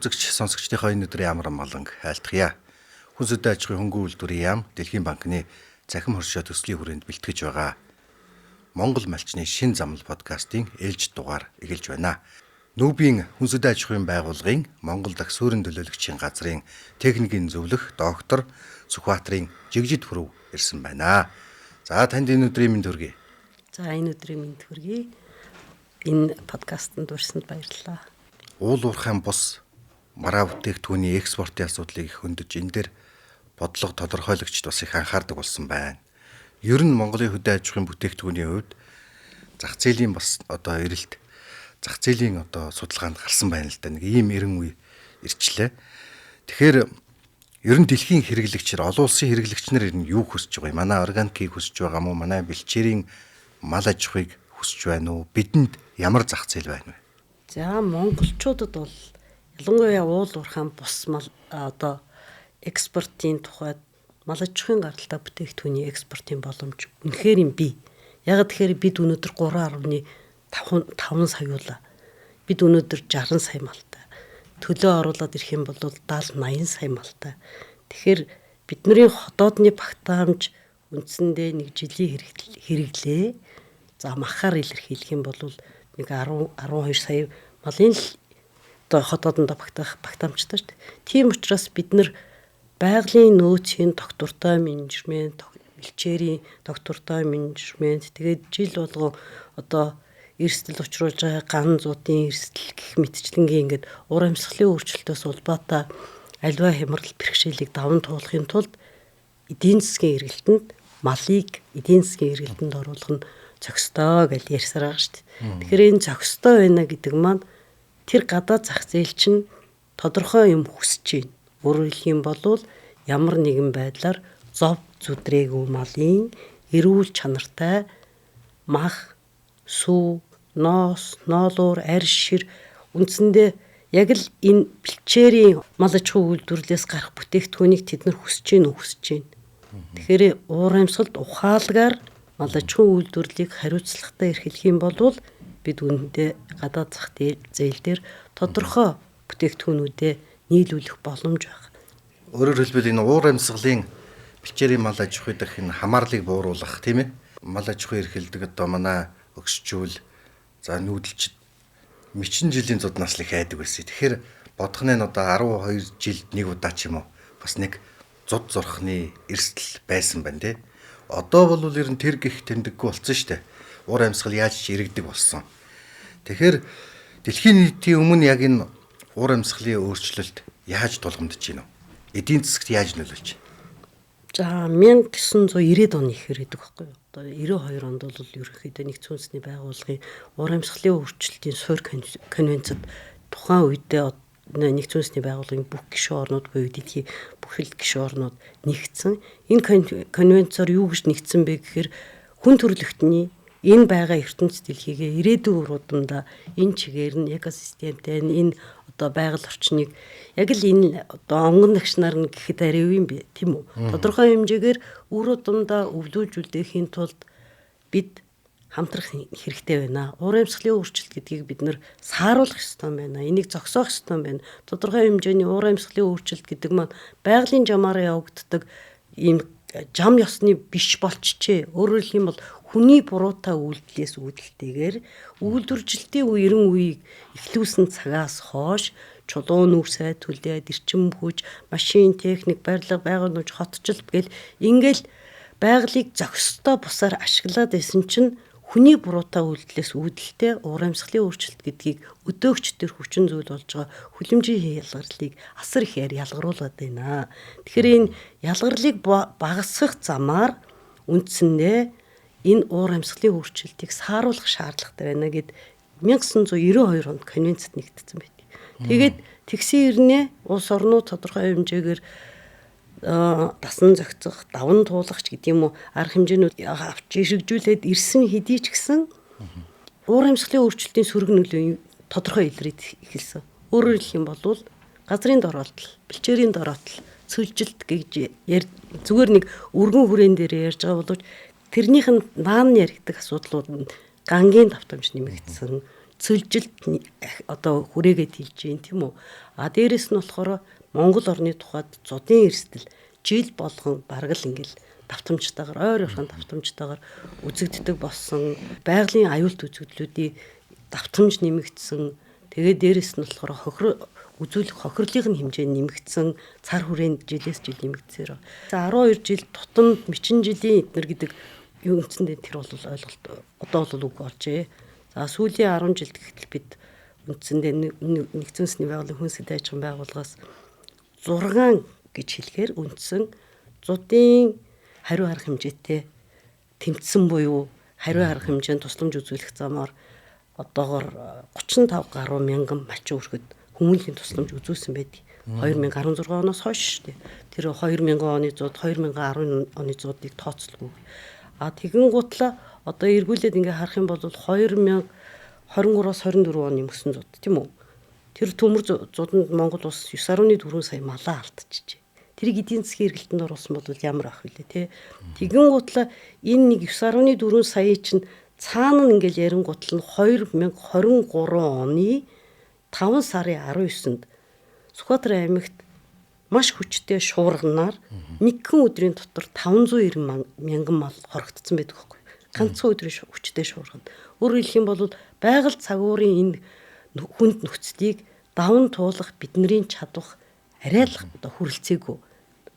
Үзэгч сонсогчдийнхоо энэ өдрийн амар амгаланг айлтгая. Хүнс хөдөө аж ахуйн хөнгөн үйлдвэрийн яам Дэлхийн банкны цахим хоршоо төслийн хүрээнд бэлтгэж байгаа. Монгол малчны шин замал подкастын ээлжид дугаар эхэлж байна. Нүүбийн хүнс хөдөө аж ахуйн байгууллагын Монгол дахь суурин төлөөлөгчийн газрын техникийн зөвлөх доктор Сүхбаатарын жигжид хүрв ирсэн байна. За танд энэ өдрийн мэнд хүргэе. За энэ өдрийн мэнд хүргэе. Энэ подкастт урьсанд баярлалаа. Уул уурхайн бус мараа бүтээгдэхүүний экспортын асуудлыг их хөндөж энэ дээр бодлого тодорхойлогчд бас их анхаардаг болсон байна. Ер нь Монголын хөдөө аж ахуйн бүтээгдэхүүний хувьд зах зээлийн бас одоо эрэлт зах зээлийн одоо судалгаанд гарсан байна л да. Нэг ийм эрен үе ирчлээ. Тэгэхээр ер нь дэлхийн хэрэглэгчээр олон улсын хэрэглэгч нар ер нь юу хүсэж байгаа юм? Манай органикийг хүсэж байгаа мó? Манай бэлчээрийн мал аж ахуйг хүсэж байна уу? Бидэнд ямар зах зээл байна вэ? За монголчуудад бол ялангуяа уул уурхайн бус мал одоо экспортын тухайд мал аж ахуйн гаралтай бүтээгдэхүүний экспортын боломж үнэхээр юм бий. Яг тэгэхээр бид өнөөдөр 3.5 саяулаа. Бид өнөөдөр 60 сая малтай. Төлөө оруулаад ирэх юм бол 70 80 сая малтай. Тэгэхээр бидний хотоодны багтаамж үндсэндээ нэг жилийн хэрэглээ. За махаар илэрхийлэх юм бол нэг 10 12 сая малын л одоо хотоодондоо багтаах багтаамжтай шүү дээ. Тийм учраас бид нар байгалийн нөөцийн тогтвортой менежмент, бэлчээрийн тогтвортой менежмент, тэгээд жил болгон одоо эрсдэл учруулж байгаа ган зуудын эрсдэл гэх мэтчлэнгийн ингээд уур амьсгалын өөрчлөлтөөс улбаатай альва хямрал бэрхшээлийг даван туулахын тулд эдийн засгийн эргэлтэнд малыг эдийн засгийн эргэлтэнд оруулах нь зохистой гэж ярьсаар байгаа шүү дээ. Тэгэхээр энэ зохистой байна гэдэг маань тэр гадаад зах зээл чинь тодорхой юм хүсэж байна. Өөрөөр хэлэх юм бол ямар нэгэн байдлаар зов зүдрээгүй малын эрүүл чанартай мах, сүү, ноос, ноолуур, арь шир үндсэндээ яг л энэ бэлчээрийн мал аж ахуйн үйлдвэрлэлээс гарах бүтээгдэхүүнийг тэд нар хүсэж гин үү хүсэж гин. Тэгэхээр уур амьсгалд ухаалгаар мал аж ахуйн үйлдвэрлэлийг хариуцлагатай эрхлэх юм бол бид үнэндээ гадаад зах зээл дээр тодорхой бүтээгдэхүүнүүдээ нийлүүлэх боломж байна. Өөрөөр хэлбэл энэ уур амьсгалын бэлчээрийн мал аж ахуй дах энэ хамаарлыг бууруулах тийм ээ. Мал аж ахуй эрхэлдэг одоо манай өгсчүүл за нүүдэлчд мэчин жилийн зуднаас л их айдаг байсан. Тэгэхээр бодох нь одоо 12 жилд нэг удаа ч юм уу бас нэг зуд зурхны эрсдэл байсан байна тий. Одоо бол ер нь тэр гих тэмдэггүй болсон шүү дээ. Уур амьсгал яаж ч иргэдэг болсон. Тэгэхээр дэлхийн нийтийн өмнө яг энэ уур амьсгалын өөрчлөлт яаж тулгамдж байна вэ? Эдийн засагт яаж нөлөөлж байна? За 1990-ад оны ихэр гэдэг байхгүй юу? Одоо 92 онд бол ерөнхийдөө нэгдсэн үндэсний байгууллагын уур амьсгалын өөрчлөлтийн суурь конвенцид тухайн үедээ нэгдсэн үндэсний байгууллагын бүх гишүүн орнууд буюу дэлхийн бүх л гишүүн орнууд нэгдсэн. Энэ конвенцоор юу гэж нэгдсэн бэ гэхээр хүн төрөлхтний энэ байгаа ертөнц дэлхийгээ ирээдүйн үр удамдаа энэ чигээр нь экосистемтэй энэ одоо байгаль орчныг яг л энэ одоо онгон агшнаар нь гэхэд арай юу юм бэ тийм үү? Тодорхой хэмжээгээр үр удамдаа өвлүүлж үлдээхийн тулд бид хамтрах хэрэгтэй байна. Уур амьсгалын өөрчлөлт гэдгийг бид нэр сааруулах ёстой байна. Энийг зогсоох ёстой байна. Тодорхой хэмжээний уур амьсгалын өөрчлөлт гэдэг маань байгалийн жамаараа явагддаг ийм жам ёсны биш болчжээ. Өөрөөр хэлэх юм бол хүний буруутай үйлдэлээс үүдэлтэйгээр үйлдвэржилтийн үе 90 үеийг эхлүүлсэн цагаас хойш чулуун нүүрсээ түлээд эрчим хүч, машин, техник, барилга, байгууламж, хотчлт гэл ингээл байгалийг зохистой бусаар ашиглаад байсан чинь хүний буруутай үйлдэлээс үүдэлтэй уур амьсгалын өөрчлөлт гэдгийг өдөөгч төр хүчин зүйл болж байгаа хүлэмжийн ялгарлыг асар ихээр ялгаруулад байна. Тэгэхээр энэ ялгарлыг багасгах замаар үндсэндээ энэ уур амьсгалын өөрчлөлтийг сааруулах шаардлагатай байна гэд 1992 онд конвенцид нэгдсэн байдаг. Тэгээд тэгсэн ирнэ улс орнууд тодорхой хэмжээгээр дасан зохицох, даван туулах ч гэдэг юм уу арга хэмжээнүүд авч ишигжүүлээд ирсэн хэдий ч гэсэн уур амьсгалын өөрчлөлтийн сөрөг нөлөө тодорхой илрээд эхэлсэн. Өөрөөр хэлэх юм бол газрын дороотл, бэлчээрийн дороотл, цөлжилт гэж зүгээр нэг өргөн хүрээн дээр ярьж байгаа боловч тэрнийх нь наан яригдах асуудлууд нь гангийн давтамж нэмэгдсэн, зөрчилөлт одоо хүрээгээд хэлж байна, тийм үү? А дээрэс нь болохоор Монгол орны тухайд зудын эрсдэл жил болгон бараг л ингээл давтамжтайгаар ойр ойрхон давтамжтайгаар үзэгддэг болсон, байгалийн аюулт үзэгдлүүдийн давтамж нэмэгдсэн. Тэгээд дээрэс нь болохоор хохир үзүүлэх хохирлын хэмжээ нэмэгдсэн, цар хүрээнд жилээс жил нэмэгдсээр. За 12 жил тутамд мэчин жилийн эднэр гэдэг юу үндсэндээ тэр бол ойлголт одоо бол үг олжээ. За сүүлийн 10 жилд гэхтэл бид үндсэндээ нэгдсэн үндэсний байгууллагын хүнс хөдөө аж ахуйн байгууллагаас 6 гэж хэлэхээр үндсэн зудын хариу арга хэмжээтэй тэмцсэн буюу хариу арга хэмжээнд тусламж үзүүлэх замаар одоогор 35 гаруй мянган малчин өрхөд хүмүүнлэгийн тусламж үзүүлсэн байдаг. 2016 оноос хойш шүү дээ. Тэр 2000 оны зууд, 2010 оны зуудыг тооцлгүй. А тэгэн гутлаа одоо эргүүлээд ингээ харах юм бол 2023-аас 24 оны мөсөн зууд, тийм үү? Тэр төмөр зууданд Монгол улс 9.4 сая малаа алдчихжээ. Тэрийг эдийн засгийн эргэлтэнд оруулсан бол ямар ах вүлээ те. Тэгэн гутлаа энэ нэг 9.4 сая чинь цаана нь ингээл ярингуутал нь 2023 оны 5 сарын 19-нд Сүхбаатар аймагт маш хүчтэй шуурганаар нэгэн өдрийн дотор 590 мянган мал хорогдсон байдаг байхгүй. Ганцхан өдрийн хүчтэй шуурганд. Өөрөөр хэлэх юм бол байгаль цагуурын энэ хүнд нөхцөлийг даван туулах бидний чадвах арай л одоо хүрэлцээгүй,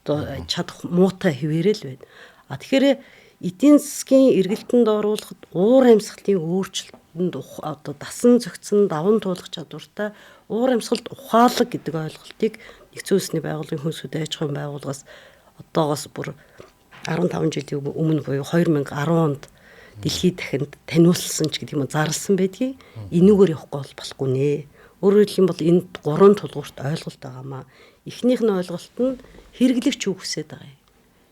одоо чадах муутай хэвээрэл байна. А тэгэхээр эдийн засгийн эргэлтэнд оруулахад уур амьсгалын өөрчлөлтөнд одоо дасан зохицсон даван туулах чадвартай уур амьсгалд ухаалаг гэдэг ойлголтыг нэгдсэн үндэсний байгууллагын хүнс хөдөө аж ахуйн байгууллагаас одоогоос бүр 15 жилийн өмнө буюу 2010 онд дэлхийд дахинд таниулсан ч гэдэг юм уу, зарласан байдгийг. Энүүгээр явахгүй бол болохгүй нэ. Өөрөөр хэлэх юм бол энд гурван тулгуурт ойлголт байгаамаа. Эхнийх нь ойлголт нь хэрэглэгч юу хүсэж байгаа юм.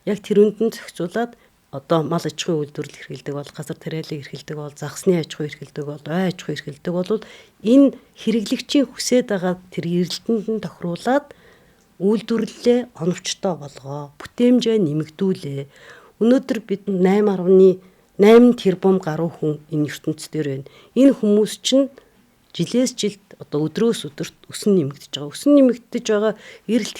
Яг тэрүнд нь зохицуулаад одоо мал аж ахуйн үйлдвэрлэл эрхэлдэг бол, газар тариалыг эрхэлдэг бол, загсны аж ахуй эрхэлдэг бол, ой аж ахуй эрхэлдэг бол энэ хэрэглэгчийн хүсэж байгаа тэр эрэлтэнд нь тохируулаад үйлдвэрлэлээ оновчтой болгоо, бүтээмжээ нэмэгдүүлээ. Өнөөдөр бид 8.8 тэрбум гаруй хүн энэ ертөнц дээр байна. Энэ хүмүүс чинь жилээс жилд одоо өдрөөс өдөрт өсөн нэмэгдэж байгаа. Өсөн нэмэгдэж байгаа эрэлт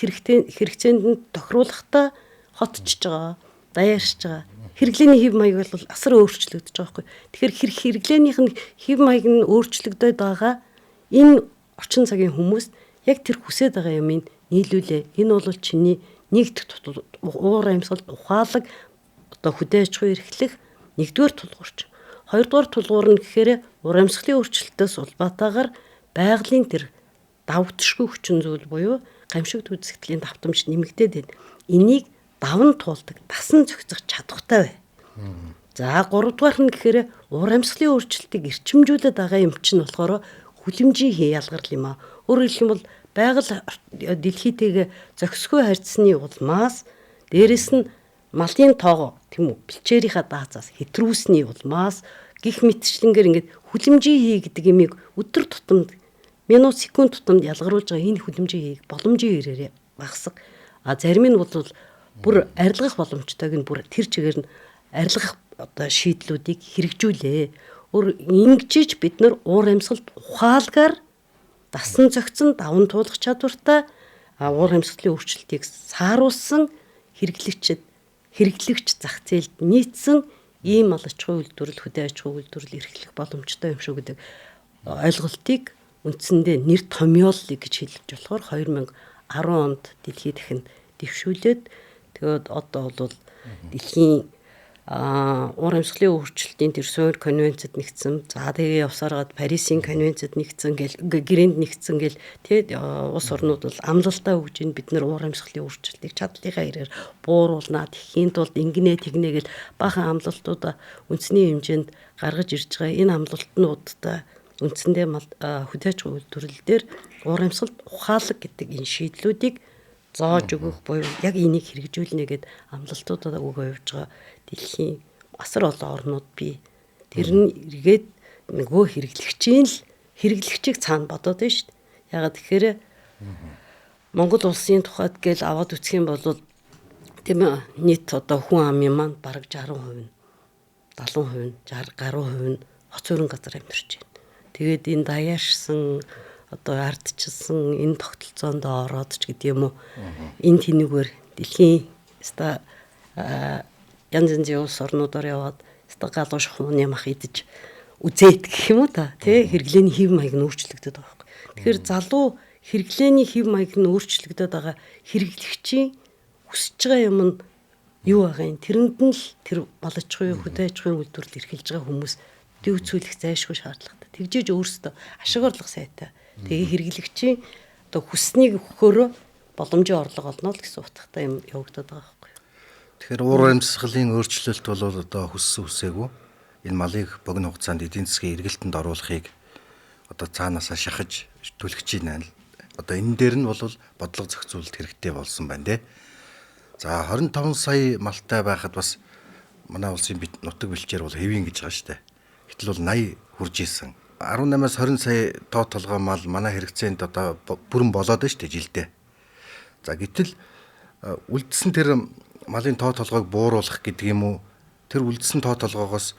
хэрэгцээнд нь тохируулахдаа хотчж байгаа, даяаршж байгаа. Хэрэглээний хэв маяг бол асар өөрчлөгдөж байгаа байхгүй. Тэгэхээр хэрэглээнийх нь хэв маяг нь өөрчлөгдөд байгаа энэ орчин цагийн хүмүүс яг тэр хүсэж байгаа юмыг нийлүүлээ. Энэ бол чиний нэгдэх уур амьсгалд ухаалаг одоо хөдөө аж ахуй эрхлэх нэгдүгээр тулгуурч. Хоёрдугаар тулгуур нь гэхээр уур амьсгалын өөрчлөлтөөс улбаатаагаар байгалийн тэр давтшгүй хүчин зүйл буюу гамшигт үзэгдлийн давтамж нэмэгдээд байна. Энийг даван туулдаг, дасан зохицох чадвартай бай. За гуравдугаарх нь гэхээр уур амьсгалын өөрчлөлтийг эрчимжүүлээд байгаа юм чинь болохоор хүлэмжийн ялгарл юм аа. Өөрөөр хэлэх юм бол байгаль дэлхийтэйгээ зохисгүй харьцсны улмаас дээрэс нь малын тоогоо, тийм үү, бэлчээрийнхаа даацаас хэтрүүлсний улмаас гих мэтчлэнгээр ингээд хүлэмжийн хий гэдэг имийг өдөр тутамд минут секунд тутамд ялгаруулж байгаа энэ хүлэмжийн хийг боломжийн хэрээрээ багасгах. А зарим нь бол бүр арилгах боломжтойг нь бүр тэр чигээр нь арилгах одоо шийдлүүдийг хэрэгжүүлээ. Өөр ингэжиж бид нар уур амьсгалд ухаалгаар дасан зохицон даван туулах чадвартай уур амьсгалын өөрчлөлтийг сааруулсан хэрэглэгч зах зээлд нийцсэн ийм мал аж ахуйн үйлдвэрлэл, хөдөө аж ахуйн үйлдвэрлэл эрхлэх боломжтой юм шүү гэдэг ойлголтыг үндсэндээ нэр томьёоллыг гэж хэлж болохоор 2010 онд дэлхийд дахинд дэвшүүлээд тэгээд одоо бол дэлхийн уур амьсгалын өөрчлөлтийн тэр суурь конвенцэд нэгдсэн. За тэгээ явсараад Парисын конвенцэд нэгдсэн гэл гэрээнд нэгдсэн гэл тэгээд улс орнууд бол амлалтаа өгж ин бид нар уур амьсгалын өөрчлөлтийг чадлынхаа хэрээр бууруулнаа, тэхийн тулд ингэнэ тэгнэ гэл баахан амлалтуудаа үндэсний хэмжээнд гаргаж ирж байгаа. Энэ амлалтнуудтай үндсэндээ хөдөө аж ахуйн үйлдвэрлэл дээр уур амьсгалд ухаалаг гэдэг энэ шийдлүүдийг зоож өгөх буюу яг энийг хэрэгжүүлнэ гэд амлалтуудаа өгөө явж байгаа дэлхийн асар олон орнууд бий. Тэр нь эргээд нөгөө хэрэглэгчийн л хэрэглэгчийг цаана бодоод байна шүү дээ. Ягаад тэгэхээр Монгол улсын тухайд гээл аваад үзэх юм бол тийм ээ нийт одоо хүн амын маань бараг 60% нь 70% нь 60 гаруй хувь нь хоц өрн газар амьдарч байна. Тэгээд энэ даяаршсан одоо ардчилсан энэ тогтолцоонд ороод ч гэдэг юм уу. Энэ тэнүүгээр дэлхийн өста янз янзын улс орнуудаар яваад өста галуу шухмууны мах идэж үзээд гэх юм уу та тий хэрэглээний хэв маяг нь өөрчлөгдөд байгаа байхгүй. Тэгэхээр залуу хэрэглээний хэв маяг нь өөрчлөгдөд байгаа хэрэглэгчийн хүсэж байгаа юм нь юу байгаа юм? Тэрэнд нь л тэр мал аж ахуйн хөдөө аж ахуйн үйлдвэрлэл эрхэлж байгаа хүмүүс дүүцүүлэх зайлшгүй шаардлагатай. Тэгжээж өөрсдөө ашиг орлого сайтай. Тэгээ хэрэглэгчийн одоо хүснийг өгөхөөрөө боломжийн орлого олно л гэсэн утгатай юм явагдаад байгаа байхгүй юу. Тэгэхээр уур амьсгалын өөрчлөлт бол одоо хүссэн хүсээгүй энэ малыг богино хугацаанд эдийн засгийн эргэлтэнд оруулахыг одоо цаанаасаа шахаж түлхэж байна. Одоо энэ дээр нь бол бодлого зохицуулалт хэрэгтэй болсон байна те. За 25 сая малтай байхад бас манай улсын нутаг бэлчээр бол хэвийн гэж байгаа шүү дээ. Гэтэл бол 80 хүрж исэн. 18-аас 20 сая тоо толгой мал манай хэрэгцээнд одоо бүрэн болоод байна шүү дээ жилдээ. За гэтэл үлдсэн тэр малын тоо толгойг бууруулах гэдэг юм уу? Тэр үлдсэн тоо толгоогоос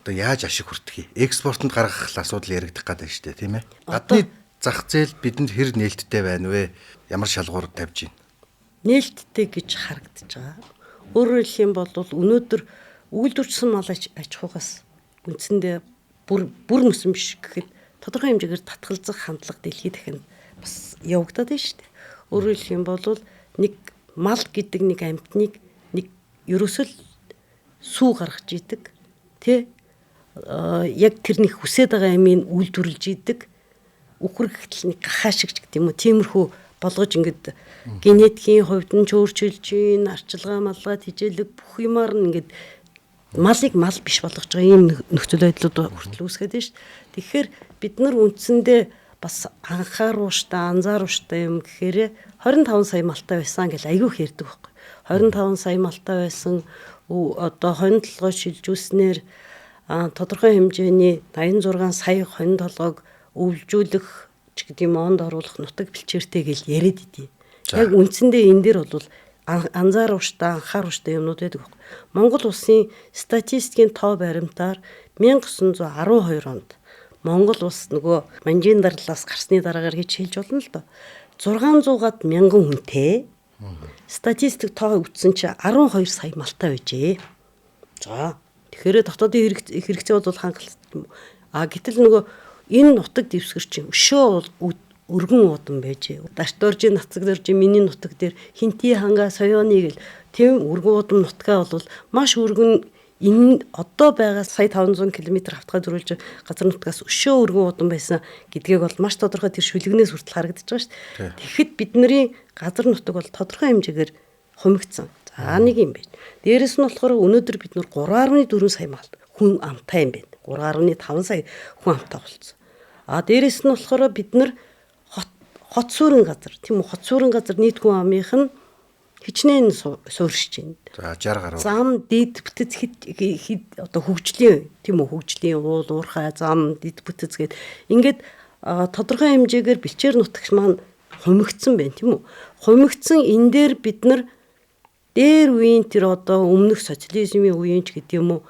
одоо яаж ашиг хүртэх юм? Экспортод гаргах асуудал яригдах гэдэг шүү дээ, тийм ээ. Гадны зах зээл бидэнд хэр нээлттэй байна вэ? Ямар шалгуур тавьж байна? Нээлттэй гэж харагдаж байгаа. Өөрөөр хэлэх юм бол өнөөдөр үйлдвэрлэсэн мал аж ахуйгаас үндсэндээ бүр мөсөн биш гэхэд тодорхой хэмжээгээр татгалзах хандлага дэлхийд дахинд бас явагдаад байна шүү дээ. Өөрөөр хэлэх юм бол нэг мал гэдэг нэг амьтныг нэг ерөөсөө сүү гаргаж идэг тий яг тэрний хүсээд байгаа юмыг үйлдвэрлэж идэг үхэр гэтэл нэг гахаа шиг ч гэдэг юм уу тиймэрхүү болгож ингээд генетикийн хувьд нь ч өөрчилж гин арчилгаа малгай тижээлэг бүх юмар нь ингээд малыг мал биш болгож байгаа ийм нөхцөл байдлууд хүртэл үүсгээд байна шүү дээ. Тэгэхээр бид нар үндсэндээ бас анхаарууштай, анзаарууштай юм гэхээр 25 сая малтай байсан гэж айгүй их ярьдаг байхгүй. 25 сая малтай байсан одоо хонь толгой шилжүүлснээр тодорхой хэмжээний 86 сая хонь толгойг өвлжүүлэх ч гэдэг юм онд оруулах нутаг бэлчээртэй гэж яриад идэв. Яг үндсэндээ энэ дээр бол анзаарууштай, анхаарууштай юмнууд байдаг байхгүй. Монгол улсын статистикийн тоо баримтаар 1912 онд Монгол улс нөгөө манжийн дарлаас гарсны дараагаар гэж хэлж болно л доо. 600-аад мянган хүнтэй статистик тоо үтсэн чи 12 сая малтай байжээ. За тэгэхээр дотоодын хэрэгцээ бол хангалттай юм. А гэтэл нөгөө энэ нутаг дэвсгэр чинь өшөө өргөн удам байжээ. Дашдоржийн Нацагдоржийн миний нутаг дээр Хинти ханга Соёоны гэл тийм өргөн удам нутгаа бол маш өргөн энэ одоо байгаа сая 500 км хавтгай зөрүүлж газар нутгаас өшөө өргөн удам байсан гэдгийг бол маш тодорхой тэр шүлгэнээс хүртэл харагдаж байгаа шүү дээ. Тэгэхэд бидний газар нутаг бол тодорхой хэмжээгээр хумигдсан. За нэг юм байна. Дээрэс нь болохоор өнөөдөр бид нар 3.4 сая мал хүн амтай юм байна. 3.5 сая хүн амтай болсон. А дээрэс нь болохоор бид нар хот суурин газар тийм үү хот суурин газар нийт хүн амынх нь хичнээн суурьшиж байна. За 60 гаруй. Зам дид бүтэц хэд одоо хөгжлийн тийм үү хөгжлийн уул уурхай зам дид бүтэц гээд ингээд тодорхой хэмжээгээр бэлчээр нутагч маань хумигдсан байна тийм үү. Хумигдсан энэ дээр бид нар дээр үеийн тэр одоо өмнөх социализмын үеийн ч гэдэг юм уу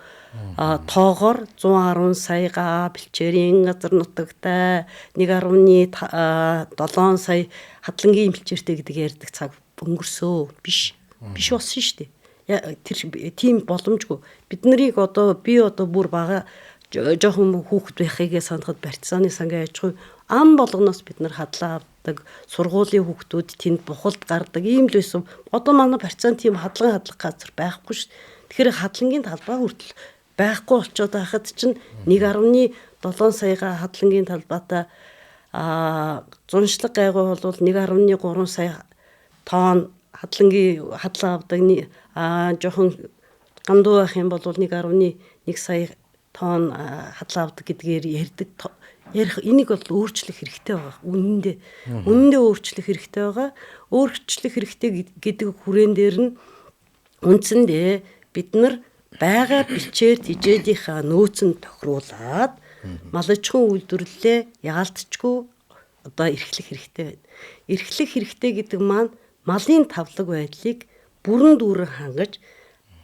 тоогоор 110 саяга бэлчээрийн газар нутагтай 1.7 сая хадлангийн бэлчээртэй гэдэг ярьдаг цаг өнгөрсөө биш болсон шүү дээ. Тэр тийм боломжгүй. Бид нарыг одоо би одоо бүр бага жоохон хүүхэд байхыгээ санахад партизаны сангийн аж ахуй ам болгоноос бид нар хадлаа авдаг, сургуулийн хүүхдүүд тэнд бухалд гардаг ийм л байсан. Одоо манай партизан тийм хадлан хадлах газар байхгүй шүү дээ. Тэгэхээр хадлангийн талбай хүртэл байхгүй болчоод байхад чинь 1.7 саяга хадлангийн талбайтай зуншлаг гайгүй бол 1.3 сая тонн хадлангийн хадлаа авдаг, жоохон гамдуу байх юм бол 1.1 сая тонн хадлаа авдаг гэдгээр ярьдаг. Ярих энийг бол өөрчлөх хэрэгтэй байгаа. Үнэндээ өөрчлөх хэрэгтэй байгаа. Өөрчлөх хэрэгтэй гэдэг хүрээн дээр нь үндсэндээ бид нар байгаа бэлчээр тижээлийнхаа нөөцөнд тохируулаад мал аж ахуйн үйлдвэрлэлээ яалтчгүй одоо эрхлэх хэрэгтэй байна. Эрхлэх хэрэгтэй гэдэг маань малын тавлаг байдлыг бүрэн дүүрэн хангаж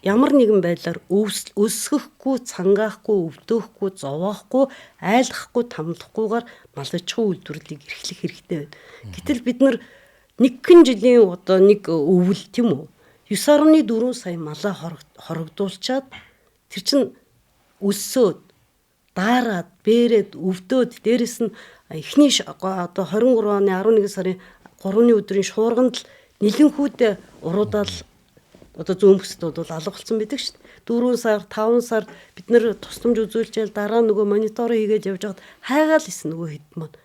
ямар нэгэн байдлаар өсгөхгүй, цангаахгүй, өвдөөхгүй, зовоохгүй, айлгахгүй, тамлахгүйгээр мал аж ахуйн үйлдвэрлэлийг эрхлэх хэрэгтэй байна. Гэтэл бид нар нэгэн жилийн одоо нэг өвөл тийм үү 9.4 сая малаа хорогдуулчаад тэр чинь өссөөд daarаад бээрээд өвдөөд дээрэс нь эхний одоо 23 оны 11 сарын 3-ны өдрийн шуурганд л нэлэнхүүдээ уруудаал одоо зүүн бүсд бол алга болсон байдаг шүү дээ. 4 сар, 5 сар бид нэр тусламж үзүүлжээл дараа нөгөө мониторинг хийгээд явж байхад хайгаал исэн нөгөө хэд маань.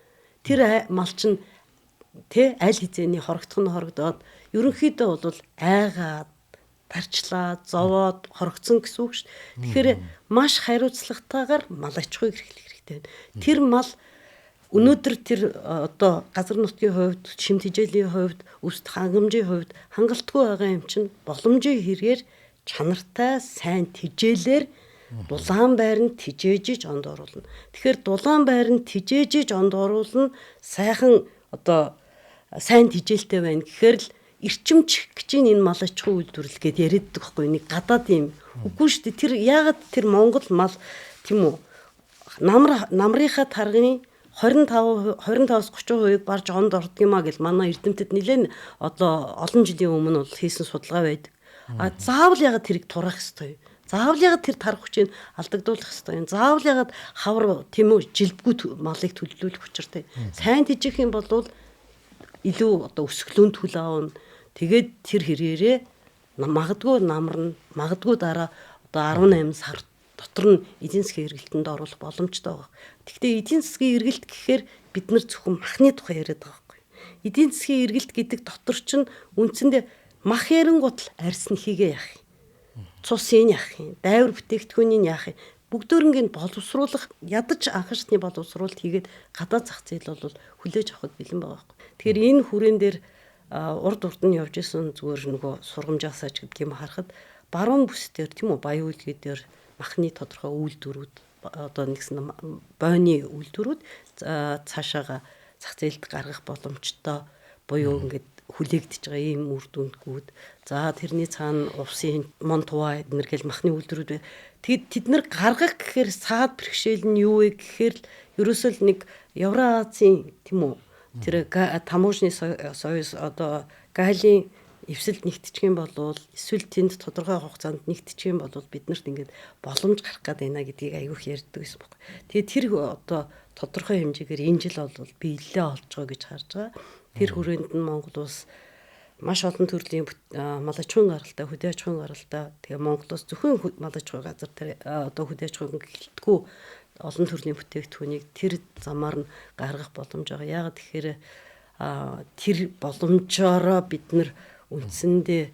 Тэр мал чинь тэ аль хизээний хорогдох нь хорогдоод ерөнхийдөө бол айгаад тарчлаа, зовоод хорогдсон гэсэн үг шүү дээ. Тэгэхээр маш хариуцлагатайгаар мал аж ахуйг эрхлэх хэрэгтэй байна. Тэр мал өнөөдөр тэр одоо газар нутгийн хувьд, шим тэжээлийн хувьд, өсөлт хангамжийн хувьд хангалтгүй байгаа юм чинь боломжийн хэрэгээр чанартай сайн тэжээлээр дулаан байранд тэжээж онд оруулна. Тэгэхээр дулаан байранд тэжээж онд оруулна, сайхан одоо сайн тэжээлтэй байна гэхээр л эрчимч гэж энэ мал аж ахуйн үйлдвэрлэл гэдээ яриаддаг байхгүй нэг гадаад юм. Үгүй шүү дээ. Тэр яагаад тэр Монгол мал тийм үү намрынхаа таргын 25-аас 30%-ийг барж онд ордог юм а гэл манай эрдэмтэд нэлээд одоо олон жилийн өмнө бол хийсэн судалгаа байдаг. А заавал яагаад тэрийг тураах ёстой юм? Заавал яагаад тэр тарах хүчийг алдагдуулах ёстой юм? Заавал яагаад хавар тийм үү жилбгүй малыг төлөвлөх учиртай. Сайн тэжээх юм бол илүү одоо өсгөлөнд төл аавна. Тэгээд тэр хэрээрээ магадгүй намарна, магадгүй дараа одоо 18 сар дотор нь эдийн засгийн эргэлтэнд оруулах боломжтой байгаа. Тэгэхдээ эдийн засгийн эргэлт гэхээр бид нар зөвхөн махны тухай яриад байгаа байхгүй. Эдийн засгийн эргэлт гэдэг дотор чинь үндсэндээ мах ярингууд л арьс нь хийгээ яах юм. Цусын яах юм, дайвар бүтээгдэхүүнийг яах юм. Бүгдөөрөнгийн боловсруулах, ядаж анхан шатны боловсруулалт хийгээд гадаад зах зээл бол хүлээж авахд бэлэн байгаа байхгүй. Тэгэхээр энэ хүрээн дээр урд урд нь явж исэн зүгээр нөгөө сургамжаасаа ч гэдэг юм харахад баруун бүс дээр тийм үү баян үйлдвэр дээр махны тодорхой үйлдвэрүүд одоо нэгсэн бойны үйлдвэрүүд цаашаага зах зээлд гаргах боломжтой буюу ингээд хүлээгдэж байгаа ийм үр дүнгүүд. За тэрний цаана увсын Монтуа эднэр гэл махны үйлдвэрүүд бай. Тэгэд тэд нар гаргах гэхээр саад бэрхшээл нь юу вэ гэхээр л ерөөсөө л нэг Евроазийн тийм үү тэр таможны союз одоо галийн эвсэлд нэгтчих юм бол эсвэл тэнд тодорхой хугацаанд нэгтчих юм бол биднэрт ингээд боломж гарах гээд байна гэдгийг айгүйх ярьдаг байсан байхгүй. Тэгээд тэр одоо тодорхой хэмжээгээр энэ жил бол биелэлээ олж байгаа гэж харж байгаа. Тэр хүрээнд нь Монгол улс маш олон төрлийн мал аж ахуйн гаралтай, хөдөө аж ахуйн гаралтай. Тэгээ Монгол улс зөвхөн мал аж ахуйн газар тэр одоо хөдөө аж ахуйн гэлтгүү олон төрлийн бүтээгдэхүүнийг тэр замаар нь гаргах боломж байгаа. Яагаад тэгэхээр тэр боломжоороо бид нар үндсэндээ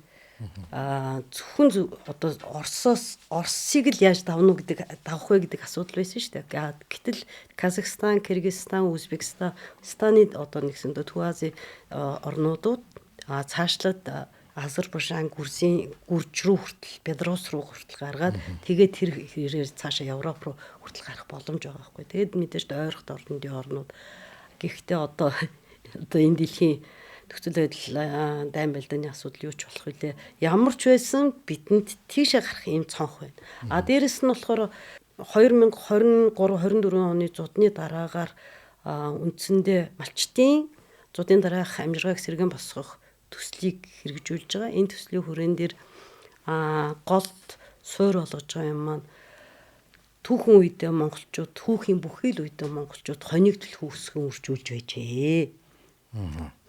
зөвхөн одоо Оросоос Оросыг л яаж давна уу гэдэг давах вэ гэдэг асуудал байсан шүү дээ. Гэтэл Казахстан, Кыргызстан, Узбекистан, Станы одоо нэгсэндээ Төв Азийн орнуудууд цаашлаад Азербайджан, Гүрзийн Гүрж рүү хүртэл, Беларусь руу хүртэл гаргаад тэгээд тэр хэрээр цаашаа Европ руу хүртэл гарах боломж байгаа байхгүй. Тэгээд мэдээж ойрхот орнодын орнууд. Гэхдээ одоо энэ дэлхийн нөхцөл байдал дайн балдааны асуудал юу ч болох вүлээ. Ямар ч байсан бидэнд тийшээ гарах ийм цонх байна. А дээрэс нь болохоор 2023 24 оны зудны дараагаар үндсэндээ малчдын зудын дараах амжиргааг сэргэн босгох төслийг хэрэгжүүлж байгаа. Энэ төслийн хүрээн дээр гол суур болгож байгаа юм маань түүхэн үедээ монголчууд түүхийн бүхий л үедээ монголчууд хоног төлхөө өсгөн үржүүлж байжээ.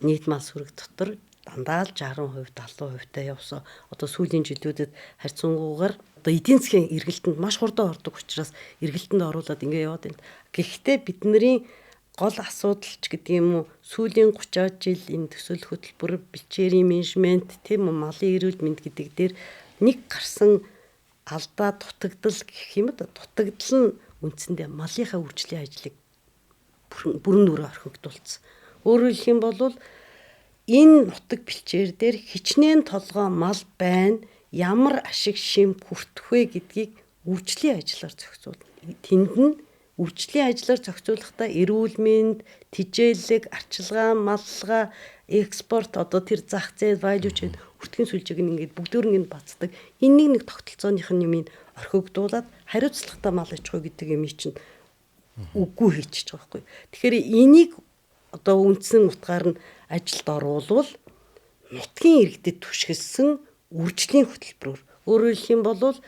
Нийт мал сүрэг дотор дандаа л 60%, 70% та явсан. Одоо сүүлийн жилүүдэд харьцангуйгаар одоо эдийн засгийн эргэлтэнд маш хурдан ордог учраас эргэлтэнд оруулаад ингэ яваад байна. Гэхдээ бидний гол асуудал ч гэдэг юм уу сүүлийн 30 жил энэ төсөл хөтөлбөр, бэлчээрийн менежмент, тийм үү малын эрүүл мэнд гэдэг дээр нэг гарсан алдаа дутагдал гэх юм да. Дутагдал нь үндсэндээ малынхаа үржлийн ажлыг бүрэн дүрээ орхигдуулсан. Өөрөөр хэлэх юм бол энэ нутаг бэлчээр дээр хичнээн толгой мал байна, ямар ашиг шим хүртэх вэ гэдгийг үржлийн ажиллаар зохицуулна. Тэнд нь үржлийн ажиллаар зохицуулахдаа эрүүл мэнд, тэжээлэг, арчилгаа, маллага, экспорт одоо тэр зах зээл value chain Өртгийн сүлжээг нь ингээд бүгдөөрнг нь бацдаг. Энэ нэг тогтолцооных нь юмыг орхигдуулаад хариуцлагатай мал аж ахуй гэдэг юм чинь үгүй хийчихэж байгаа байхгүй. Тэгэхээр энийг одоо үндсэн утгаар нь ажилд оруулвал нутгийн иргэдэд түшгэлсэн үржлийн хөтөлбөрөөр, өөрөөр хэлэх юм бол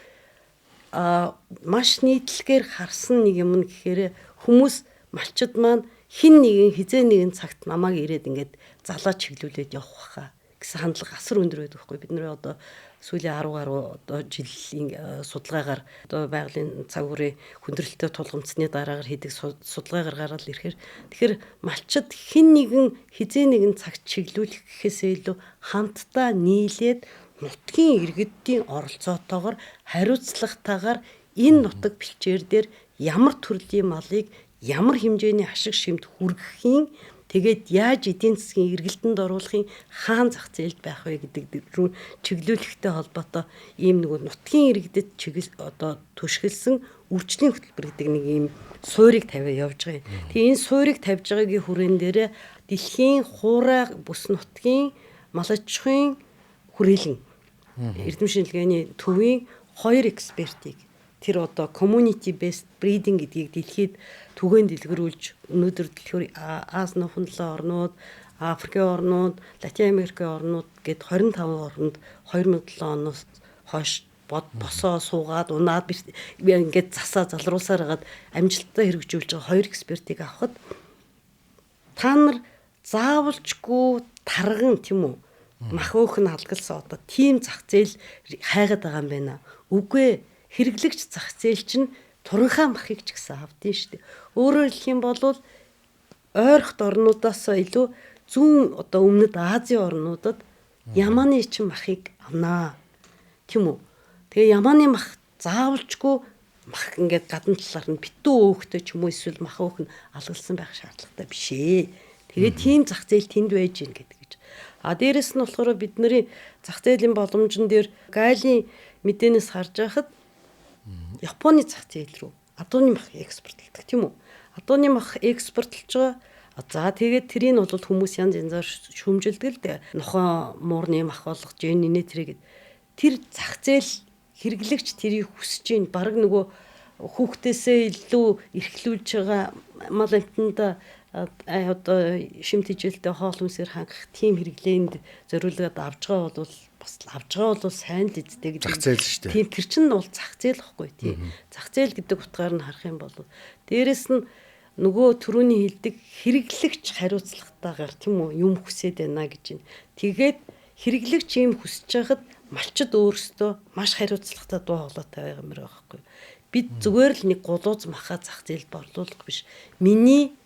маш нийтлэгээр харсан нэг юм гэхээр хүмүүс малчид маань хин нэгэн хизээ нэгэн цагт намайг ирээд ингээд залаа чиглүүлээд явах байхаа гэсэн хандлага асар өндөр байдаг байхгүй. Бид нэр одоо сүүлийн 10 гаруй одоо жилийн судалгаагаар одоо байгалийн цаг үеийн хүндрэлтэй тулгамдсны дараагаар хийдэг судалгаагаар гараад ирэхээр, тэгэхээр малчид хин нэгэн хизээ нэгэн цагт чиглүүлэх гэхээсээ илүү хамтдаа нийлээд нутгийн иргэдийн оролцоотойгоор хариуцлагатайгаар энэ нутаг бэлчээр дээр ямар төрлийн малыг ямар хэмжээний ашиг шимт хүргэхийн, тэгээд яаж эдийн засгийн эргэлтэнд оруулахын, хаан зах зээлд байх вэ гэдэг рүү чиглүүлэхтэй холбоотой ийм нөгөө нутгийн иргэдэд чиглэл одоо түшгэлсэн үржлийн хөтөлбөр гэдэг нэг ийм суурийг тавиа явж байгаа юм. Тэгээ энэ суурийг тавьж байгаагийн хүрээн дээрээ дэлхийн хуурай бүс нутгийн мал аж ахуйн хүрээлэн эрдэм шинжилгээний төвийн 2 экспертийг тэр одоо community based breeding гэдгийг дэлхийд түгээн дэлгэрүүлж өнөөдөр дэлхийд Ази нухан 7 орнууд, Африкийн орнууд, Латин Америкийн орнууд гэд 25 оронд 2007 оноос хойш бод босоо суугаад унаад ингээд засаа залруулсаар хагаад амжилттай хэрэгжүүлж байгаа хоёр экспертийг авахад та нар заавалчгүй тарган тийм үү мах өөх нь алгалсан одоо тийм зах зээл хайгаад байгаа юм байна. Үгүй, хэрэглэгч зах зээл чинь туранхай махыг ч гэсэн авдیں шүү дээ. Өөрөөр хэлэх юм бол ойрхот орнуудаас илүү зүүн одоо өмнөд Азийн орнуудад Яманы чин махыг авнаа. Тийм үү? Тэгээ Яманы мах заавалчгүй мах ингээд гадна талаар нь битүү өөхтэй ч юм уу эсвэл мах өөх нь алгалсан байх шаардлагатай биш ээ. Тэгээ тийм зах зээл тэнд байж гин гэдэг гэж. А дээрэс нь болохоор бидний зах зээлийн боломжн дээр Галийн мэдээнээс харж байхад Японы зах зээл рүү адууны мах экспортлдог тийм үү? Адууны мах экспортлж байгаа. За тэгээд тэрийг бол хүмүүс янз янзаар шүүмжилдэг л дээ. Нохоо муурны мах болгож гин нэ тэрийг. Тэр зах зээл хэрэглэгч тэрийг хүсэж гин баг нөгөө хүүхдээсээ илүү эрхлүүлж байгаа мал амьтанда одоо шим тэжээлтэй хоол хүнсээр хангах тийм хэрэглээнд зориулаад авч байгаа бол бас авч байгаа бол сайн л эзтэй гэдэг. Зах зээл шүү дээ. Тийм, тэр чинь бол зах зээл ихгүй тий. Зах зээл гэдэг утгаар нь харах юм бол дээрэс нь нөгөө түрүүний хэлдэг хэрэглэгч хариуцлагатайгаар тийм үү юм хүсээд байна гэж байна. Тэгээд хэрэглэгч юм хүсэж байхад малчид өөрсдөө маш хариуцлагатай дуу хоолойтой байгаа юм байна байхгүй. Бид зүгээр л нэг гулууз махаа зах зээлд борлуулах биш. Миний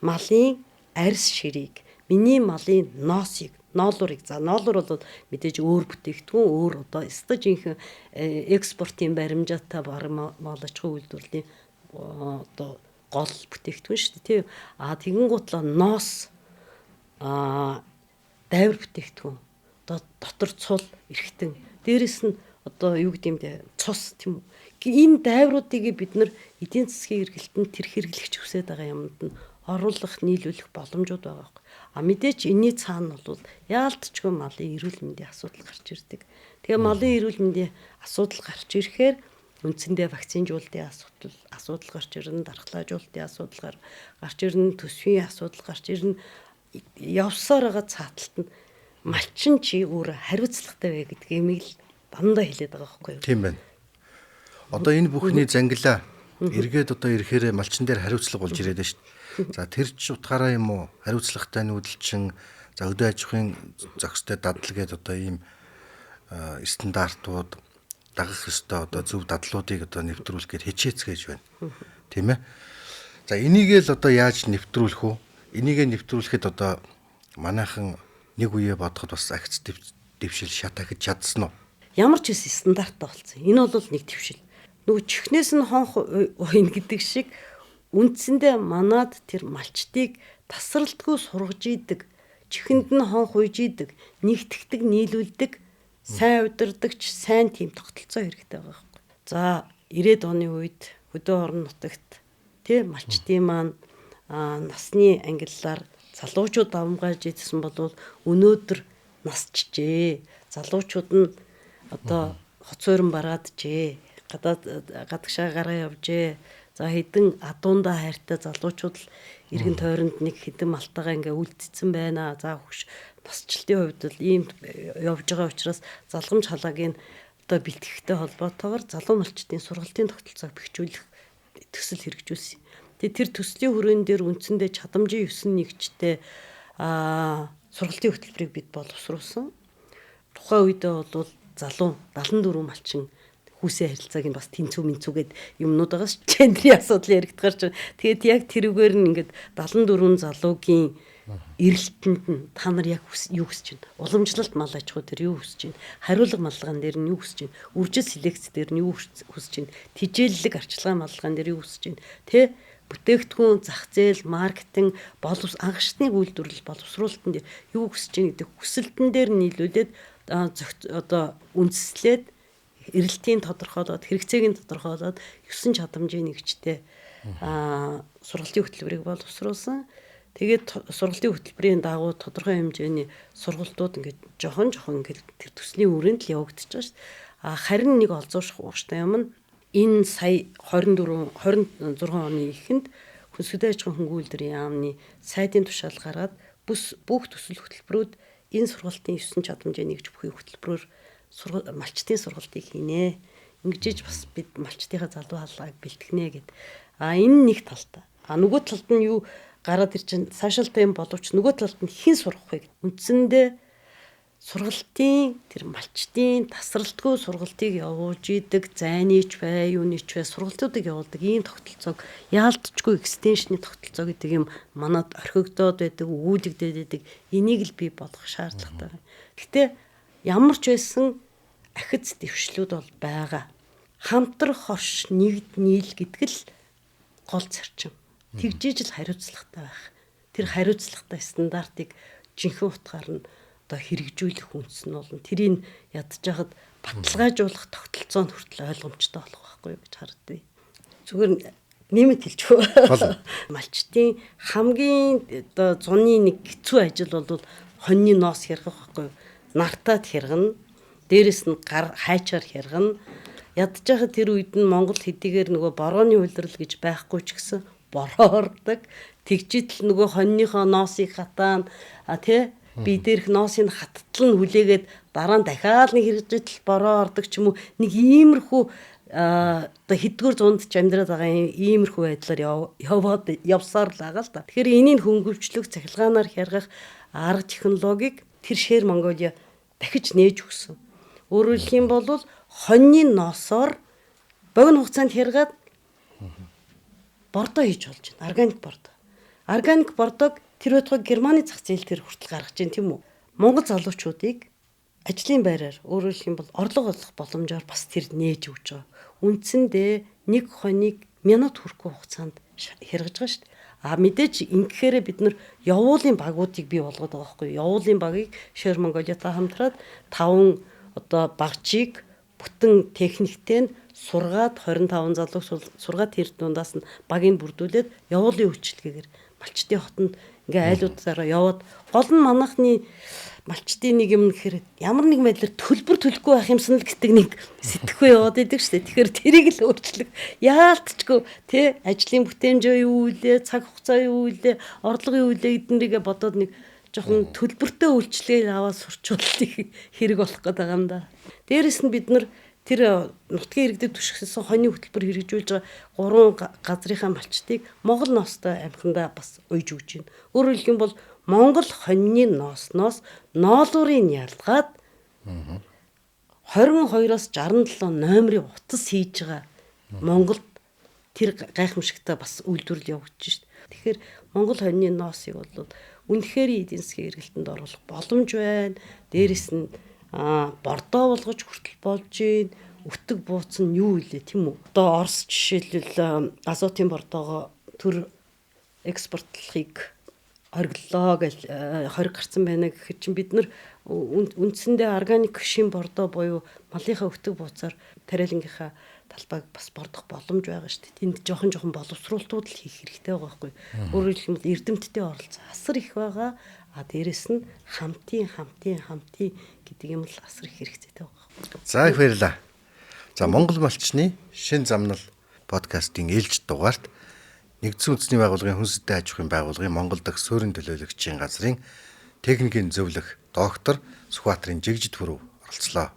малын арьс ширийг, миний малын ноосыг, ноолуурыг, за ноолуур бол мэдээж өөр бүтээгдэхүүн, өөр одоо ёстой жинхэнэ экспортын баримжаатай бараг мал аж ахуйн үйлдвэрлэлийн одоо гол бүтээгдэхүүн шүү дээ, тийм. А тэгэнгүүтлээ ноос, дайвар бүтээгдэхүүн, одоо дотор цул, эргэтэн, дээрэс нь одоо юу гэдэг юм бэ, цус тийм үү. Энэ дайвруудыг бид нар эдийн засгийн эргэлтэнд тэр хэрэглэгч хүсээд байгаа юмд нь оруулах, нийлүүлэх боломжууд байгаа байхгүй. А мэдээч энэний цаана бол яалтчгүй малын эрүүл мэндийн асуудал гарч ирдэг. Тэгээ малын эрүүл мэндийн асуудал гарч ирэхээр үндсэндээ вакцинжуулалтын асуудал гарч ирнэ, дархлаажуулалтын асуудал гарч ирнэ, төсвийн асуудал гарч ирнэ. Явсаар байгаа цааталт нь малчин чи өөр хариуцлагатай бай гэдгийг л дандаа хэлээд байгаа байхгүй юу? Тийм байна. Одоо энэ бүхний зангилаа эргээд одоо ирэхээр малчин дээр хариуцлага болж ирээд байна шүү дээ. За тэр ч утгаараа юм уу хариуцлагатай нүүдэлчин, за хөдөө аж ахуйн зохистой дадал гээд одоо ийм стандартууд дагах ёстой одоо зөв дадлуудыг одоо нэвтрүүлэх гээд хичээцгээж байна. Тийм ээ. За энийг л одоо яаж нэвтрүүлэх вэ? Энийгээ нэвтрүүлэхэд одоо манайхан нэг үе бодоход бас агц дэвшил шат ахиж чадсан уу? Ямар ч хэс стандарттай болсон. Энэ бол нэг дэвшил. Нөгөө чихнээс нь хонх уйна гэдэг шиг үндсэндээ манад тэр малчдыг тасралтгүй сургаж идэг, чихэнд нь хонх уйж идэг, нэгтгэдэг, нийлүүлдэг, сайн удирдагч, сайн тийм тогтолцоо хэрэгтэй байгаа байхгүй. За 90-ад оны үед хөдөө орон нутагт тий малчдын маань насны ангиллаар залуучууд давамгайлж идсэн бол өнөөдөр насчжээ. Залуучууд нь одоо хоц суурин барааджээ. Гадаад гадагшаа гараа явжээ. За хэдэн адуундаа хайртай залуучууд л эргэн тойронд нэг хэдэн малтайгаа ингээ үлдсэн байна. За хөгш насжилтын хувьд л ийм явж байгаа учраас залгамж халагийн одоо бэлтгэхтэй холбоотойгоор залуу малчдын сургалтын тогтолцоог бэхжүүлэх төсөл хэрэгжүүлсэн. Тэгээ тэр төслийн хүрээнд дээр үндсэндээ чадамжийн 9 нэгжтэй сургалтын хөтөлбөрийг бид боловсруулсан. Тухайн үедээ бол залуу 74 малчин хүүсээ харилцааг нь бас тэнцүү мэнцүүгээд юмнууд байгаа ш. Гендрийн асуудал яригдахаар ч тэгээд яг тэрүүгээр нь ингээд 74 залуугийн эрэлтэнд нь та нар яг юу хүсэж байна? Уламжлалт мал аж ахуй дээр юу хүсэж байна? Хариулга маллаган дээр нь юу хүсэж байна? Үржил селекц дээр нь юу хүсэж байна? Тижээллэг арчилгаа маллаган дээр юу хүсэж байна? Тэ бүтээгдэхүүн, зах зээл, маркетинг, анхшны үйлдвэрлэл, боловсруулалтын дээр юу хүсэж байна гэдэг хүсэлтэн дээр нийлүүлээд одоо үндэслээд эрэлтийн тодорхойлоод, хэрэгцээг нь тодорхойлоод 9 чадамжийн нэгжтэй сургалтын хөтөлбөрийг боловсруулсан. Тэгээд сургалтын хөтөлбөрийн дагуу тодорхой хэмжээний сургалтууд ингээд жохон жохон ингээд тэр төслийн хүрээнд л явагдаж байгаа шүү дээ. А харин нэг олзуурших ууштай юм нь энэ сая 24 26 оны эхэнд Хүнсгдээ аж ахуйн хөнгөн үйлдвэрийн яамны сайдын тушаал гаргаад бүх төсөл хөтөлбөрүүд энэ сургалтын 9 чадамжийн нэгж бүхий хөтөлбөрөөр малчдын сургалтыг хийнэ. Ингэж бас бид малчдынхаа залуу хаалгыг бэлтгэнэ гэд. А энэ нэг талтай. А нөгөө талд нь юу гараад ир чинь цаашаалтай юм боловч нөгөө талд нь хэн сурах вэ? Үндсэндээ сургалтын тэр малчдын тасралтгүй сургалтыг явуулж идэг, зайны ч бай, юуны ч бай сургалтуудыг явуулдаг ийм тогтолцоог яалтчгүй экстеншны тогтолцоо гэдэг юм манад орхигдоод байдаг, өгүүлэгдээд байдаг. Энийг л бий болгох шаардлагатай байна. Гэтэ ямар ч байсан ахиц дэвшлүүд бол байгаа. Хамтрах хорш нэгд нийл гэдэг л гол зарчим. Тэгжиж л хариуцлагатай байх. Тэр хариуцлагатай стандартыг жинхэнэ утгаар нь одоо хэрэгжүүлэх үндэс нь болно. Тэрийг ядж хахад баталгаажуулах тогтолцоо нь хүртэл ойлгомжтой болох байхгүй юу гэж хардъя. Зүгээр нэмэт хэлчихв. Малчдын хамгийн одоо зуны нэг хэцүү ажил бол хоньны ноос хяргах байхгүй юу? Нартаад хяргана. Дээрэс нь гар хайчаар хяргана. Ядж хахад тэр үед нь Монгол хэдийгээр нөгөө борооны улирал гэж байхгүй ч гэсэн бороо ордог. Тэгжидэл нөгөө хоньныхоо ноосыг хатаана тий би дээрх ноосыг хаттал нь хүлээгээд дараа нь дахиад нэг хэрэгжижэл бороо ордог ч юм уу нэг иймэрхүү одоо хэддүгээр зуунд ч амьдраад байгаа иймэрхүү байдлаар яваад явсаар л байгаа л та. Тэгэхээр энийг хөнгөвчлөх цахилгаанаар хяргах арга технологиг тэр Шэр Монголиа дахиж нээж өгсөн. Өөрөөр хэлэх юм бол хоньны ноосоор богино хугацаанд хяргаад бордоо хийж болж байна. Органик бордоо. Органик бордоог тэр байтугай Германы зах зээл дээр хүртэл гаргаж байна тийм үү? Монгол залуучуудыг ажлын байраар өөрөөр хэлэх юм бол орлого олох боломжоор бас тэр нээж өгч байгаа. Үндсэндээ нэг хоног минут хүрэхгүй хугацаанд хэргэж байгаа шүү дээ. А мэдээж ингэхээр бид нар явуулын багуудыг бий болгоод байгаа байхгүй юу? Явуулын багийг Шэр Монголиатай хамтраад 5 одоо багчийг бүтэн техниктэй нь сургаад 25 залууг сургаад тэр дундаас нь багийг бүрдүүлээд явуулын үйлчилгээгээр малчдын хотонд ингээ айлуудаараа яваад гол нь манайхны малчдын нэг юм гэхээр ямар нэг байдлаар төлбөр төлөхгүй байх юмсан л гэдэг нэг сэтгэхүй яваад идэг шүү дээ. Тэгэхээр тэрийг л өөрчлөх яалтчгүй тий ажлын бүтээмжээ юу үлээ, цаг хугацаа юу үлээ, орлого юу үлээ эднэрийгээ бодоод нэг жоохон төлбөртэй үйлчлэгээ аваад сурчвал хэрэг болох гээд байгаа юм да. Дээрэс нь бид нар тэр нутгийн иргэдэд түшигсэн хоньны хөтөлбөр хэрэгжүүлж байгаа гурван газрынхаа малчдыг Монгол ноостой амхандаа бас уйж өгч байна. Өөрөөр хэлэх юм бол Монгол хоньны ноосноос ноолуурыг ялгаад 22-оос 67 номерын утас хийж байгаа Монголд тэр гайхамшигтай бас үйлдвэрлэл явагдаж шít. Тэгэхээр Монгол хоньны ноосыг бол үнэхээр эдийн засгийн эргэлтэнд оруулах боломж байна. Дээрэс нь бордоо болгож хүртэл болж гин өтөг бууц нь юу илээ тийм үү? Одоо Орос жишээлбэл азотын бордоогоо төр экспортлохыг хориглолоо гэж хориг гарцсан байна гэхэд чинь бид нар үндсэндээ органик шин бордоо буюу малынхаа өтөг бууцаар тариалангийнхаа талбайг бас бордох боломж байгаа шүү дээ. Тэнд жоохон жоохон боловсруулалтууд л хийх хэрэгтэй байгаа байхгүй. Өөрөөр хэлбэл эрдэмтдийн оролцоо асар их байгаа. А дээрэс нь хамтын хамтын хамтын гэдэг юм л асар их хэрэгцээтэй байгаа. За их баярлалаа. За Монгол малчны шин замнал подкастын ээлжид дугаарт Нэгдсэн үндэсний байгууллагын хүнстэй аж ахуйн байгууллагын Монгол дахь суурин төлөөлөгчийн газрын техникийн зөвлөх доктор Сүхбаатарын жигжид бүрүү оролцлоо.